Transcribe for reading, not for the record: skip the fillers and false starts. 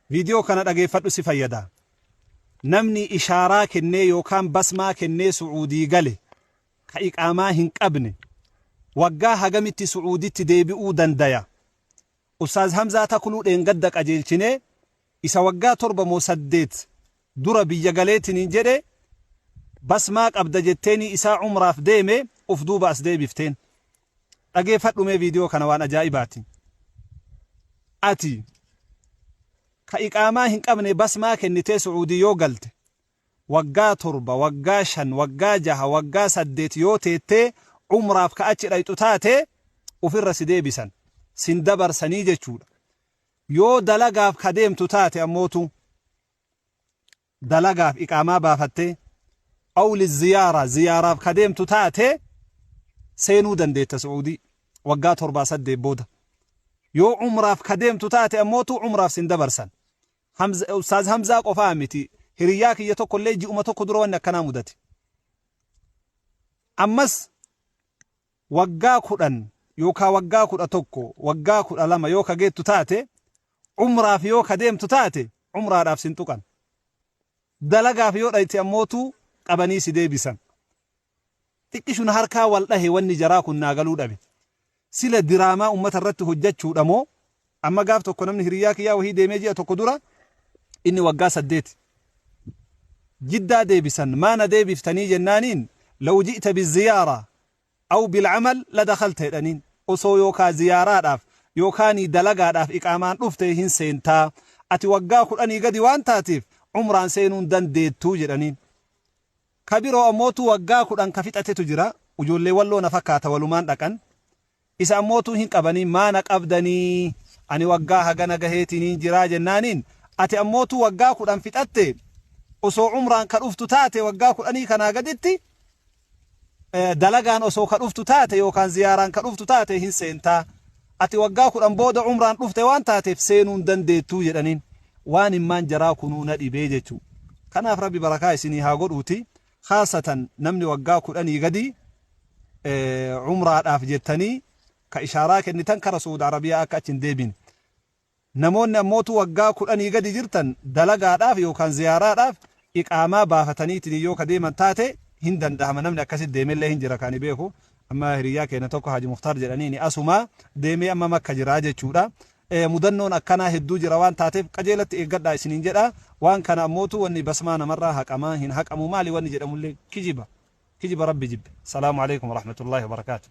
Viidiyoo kana dhageeffadhu si fayyada. Namni ishaaraa kennee yookaan basmaa kennee Su'uudii gale ka iqaamaa hin qabne waggaa hagamitti Su'uuditti deebi'uu dandaya? Ustaaz Hamzaa Takluu dheengadda qajeelchinee isa waggaa 7 moo 8 dura biyya galeetiniin jedhe basmaa qabda jetteenii isaa umraaf deeme uf duuba as deebifteen. Dhageeffadhu mee viidiyoo kana waan ajaa'ibaati. Ati ka iqaamaa hin qabne basmaa kennitee Su'uudii yoo galte waggaa 7, waggaa 5, waggaa 6, waggaa 8 yoo teettee umraaf ka achi dhayxu taate ufirra si deebisan. Sin dabarsanii jechuudha. Yoo dalagaaf ka deemtu taate ammootu dalagaaf iqaamaa baafattee aw liziyaara ziyaaraaf ka deemtu taate seenuu dandeetta Su'uudii waggaa 7 8 booda. Yoo umraaf ka deemtu taate ammootu umraaf sin dabarsan. Hamza, Ustaaz Hamzaa qofaa miti hiriyyaa kiyya tokko illee ji'uma tokko dura wanni akkanaa mudate. Ammas waggaa 10 yookaa waggaa 11 waggaa 12 yoo ka geettu taate umraaf yoo ka deemtu taate umraadhaaf sin tuqan. Dalagaaf yoo dhayte ammootu qabanii si deebisan. Xiqqishu na harkaa wal dhahe wanni jaraa kun naa galuu dhabe. Sila diraamaa ummata irratti hojjachuudha moo? Amma gaaf tokko namni hiriyyaa kiyyaa wahii deemee ji'a tokko dura inni waggaa 8 Jiddaa deebisan maa na deebiftanii jennaaniin law ji'ta biziyaara aw bil'amal la dakhalta jedhaniin osoo yookaa ziyaaraadhaaf yookaanii dalagaadhaaf iqaamaan dhufte hin seentaa ati waggaa kudhanii gadi waan taateef umraan seenuu hin dandeettu jedhaniin. Ka biroo ammootu waggaa 10 ka fixatetu jira. Ujoollee Walloo na fakkaata walumaan dhaqan. Isa ammootuu hin qabanii maa na qabdanii ani waggaa hagana gaheetiniin jiraa jennaaniin ati ammootuu waggaa 10 fixatte osoo umraan ka dhuftu taate waggaa kudhanii kanaa gaditti dalagaan osoo ka dhuftu taate yookaan ziyaaraan ka dhuftu taate hin seentaa. Ati waggaa 10 booda umraan dhufte waan taateef seenuu hin dandeettuu jedhaniin. Waan himmaan jaraa kunuu na dhibee jechuu. Kanaaf Rabbi barakaa isinii haa godhuuti. Khaasatan namni waggaa kudhanii gadi umraadhaaf jettanii ka ishaaraa kennitan kara Su'uud Arabiyaa akka achi hin deebine. Namoonni ammootu waggaa kudhanii gadi jirtan dalagaadhaaf yookaan ziyaaraadhaaf iqaamaa baafataniitiin yoo ka deeman taate hin dandahama namni akkasitti deemellee hin jira ka ani beeku amma hiriyyaa keenya tokko Haji Muktaar jedhaniini asumaa deemee amma Makka jira jechuudha. Mudannoon akkanaa hedduu jira waan taateef qajeelatti eeggadhaa isiniin jedha. Waan kana ammootu wanni basmaa namarraa haqamaa hin haqamu maali wanni jedhamullee kijiba. Kijiba Rabbi jibbe. Salaamu alaikum warahmatullaahi wabarakaatuh.